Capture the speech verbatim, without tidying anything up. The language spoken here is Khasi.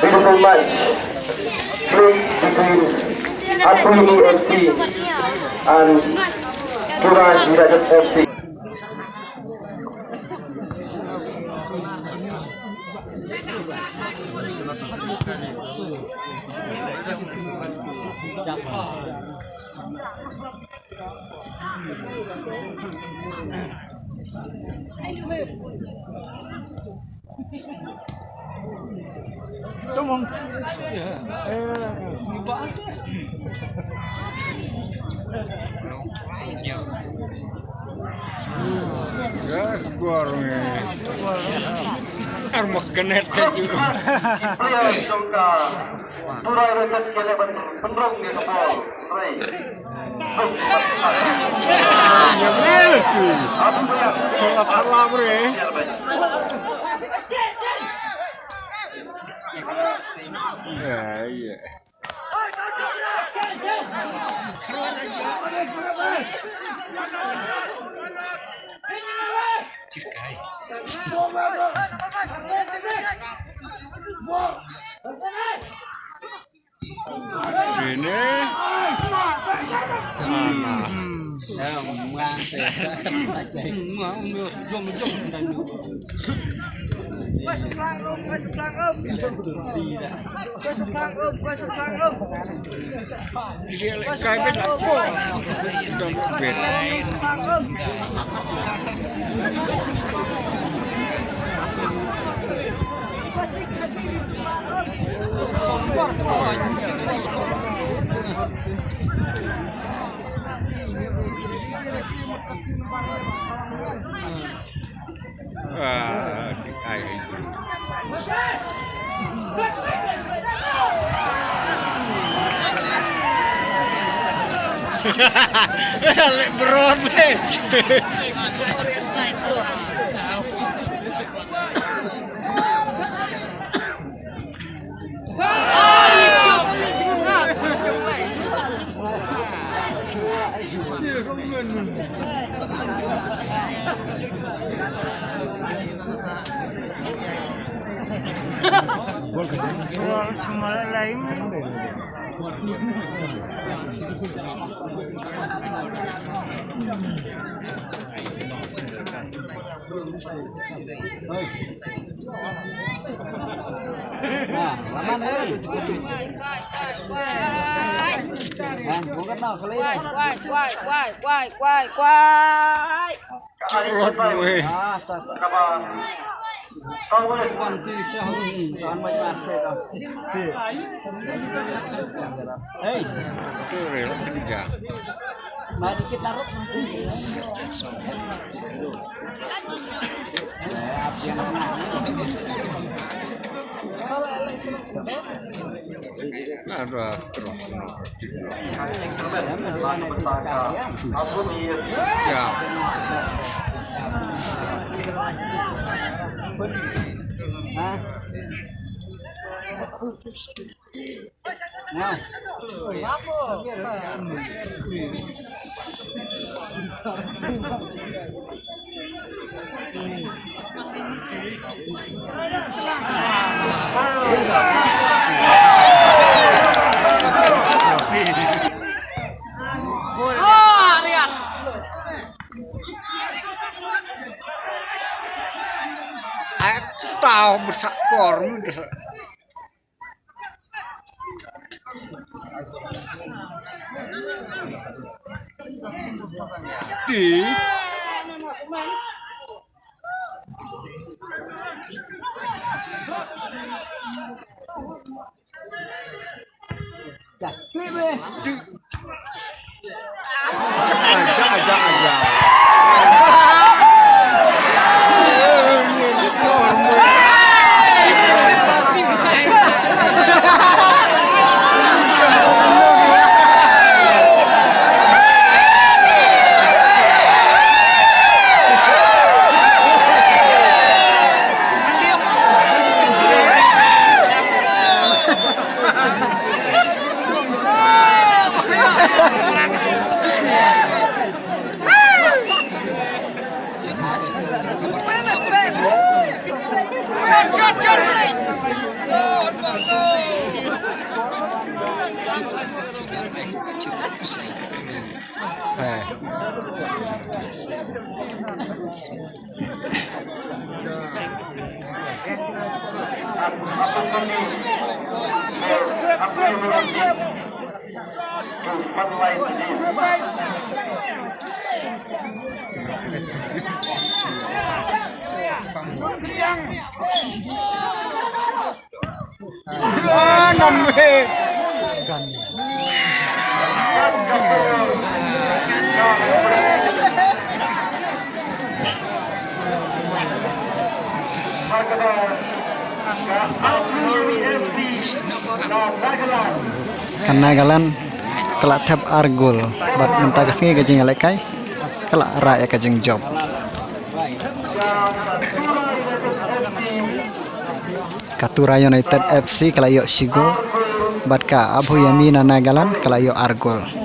Beautiful match played between Atwini F C and Tura United F C. Tumong. Ya, keluar ni. Ar magnet tu. Players jong ka Tura United ki la ban pynrung ïa ka bol. Hooray. Ïa bel tu. Abu Bayak. Salah salah bre. Ya, ya. Cirkai. Sini. Sana. Ah, ai, ai. Lek beron, lek. Hey. Mari kita ruk. Ada terus. Jam. Hah? Ai, tau besakor. Ti. Ka Nagaland ka la thep ar gol bad mynta ka sngi ka jingïalehkai ka la rah ïa ka jingjop. Ka Tura United F C ka la ïoh shi gol bad ka Abhu Yami na Nagaland ka la ïoh ar gol.